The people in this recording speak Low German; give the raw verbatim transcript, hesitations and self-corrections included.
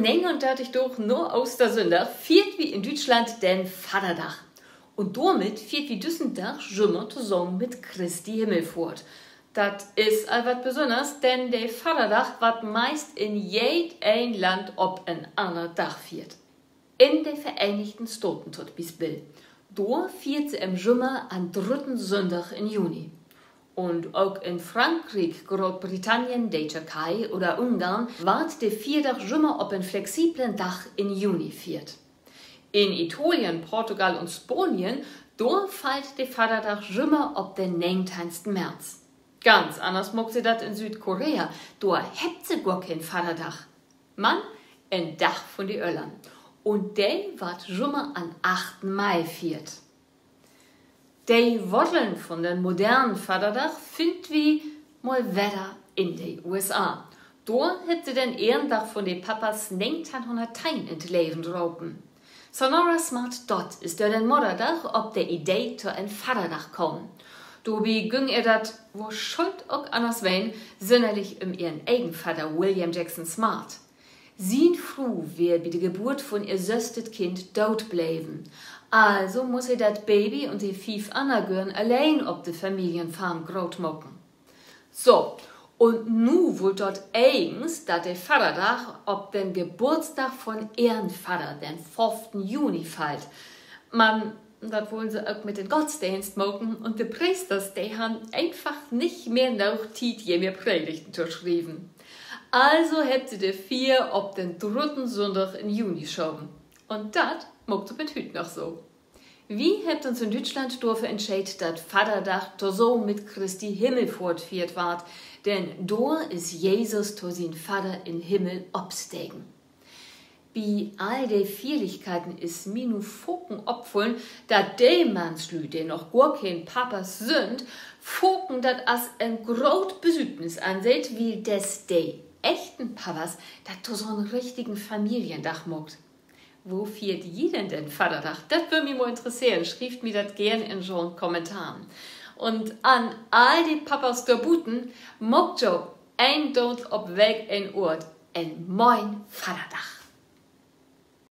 Negenundörtig Daag na Oostersünndag fiert wi in Düütschland den Vadderdag. Un dormit fiert wi düssen Dag jümmer tosamen mit Christi Himmelfohrt. Dat is al wat Besünners, denn de Vadderdag warrt meist in jedeen Land op en anner Dag fiert. In de Vereenigten Staten to'n Bispeel, dor fiert se em jümmer an'n drüdden Sünndag in Juni. Un ok in Frankriek, Grootbritannien, de Türkei oder Ungarn warrt de Fierdag jümmer op en flexiblen Dag in Juni fiert. In Italien, Portugal un Spanien, dor fallt de Vadderdag jümmer op den negenteihnsten März. Ganz anners maakt se dat in Südkorea. Dor hebbt se gor keen Vadderdag, man en Dag vun de Öllern. Un de warrt jümmer an'n achten Mai fiert. De Wurteln vun den modernen Vadderdag finnt wi mal wedder in de U S A. Dor hebbt se den Ehrendag vun de Papas negenteihnhunnertteihn in't Leven ropen. Sonora Smart Dodd is dör den Mudderdag op de Idee to en Vadderdag kamen. Dorbi güng ehr dat, wo schöölt ok anners ween, sünnerlich üm ehren egen Vadder William Jackson Smart. Sien Fru weer bi de Geburt vun ehr söstet Kind doot bleven. Also muss he dat Baby un de fief anner Göörn alleen op de Familienfarm groot maken. So, un nu wull Dodd egens, dat de Vadderdag op den Geburtsdag vun ehren Vadder, den föfften Juni, fallt. Man dat wullen se ok mit den Gottsdeenst maken, un de Preesters, de harrn eenfach nich mehr noog Tiet, jem ehr Predigten to schrieven. Also hebbt se de Fier op den drüdden Sünndag in Juni schaven. Un dat maakt se bet hüüt noch so. Wi hebbt uns in Düütschland dorför entscheedt, dat Vadderdag tosamen mit Christi Himmelfohrt fiert warrt, denn dor is Jesus to sien Vadder in Himmel opstegen. Bi all de Fierlichkeiten is mi nu faken opfullen, dat de Mannslüüd, de noch gor keen Papas sünd, faken dat as en groot Besütnis anseht, wieldes de echten Papas dat to so'n richtigen Familiendag maakt. Wo fiert ji denn den Vadderdag? Dat wöör mi mal interesseren. Schrievt mi dat geern in so'n Kommentaren. Un an all de Papas dor buten: Maakt jo, eendoont op welk een Oort, en moien Vadderdag.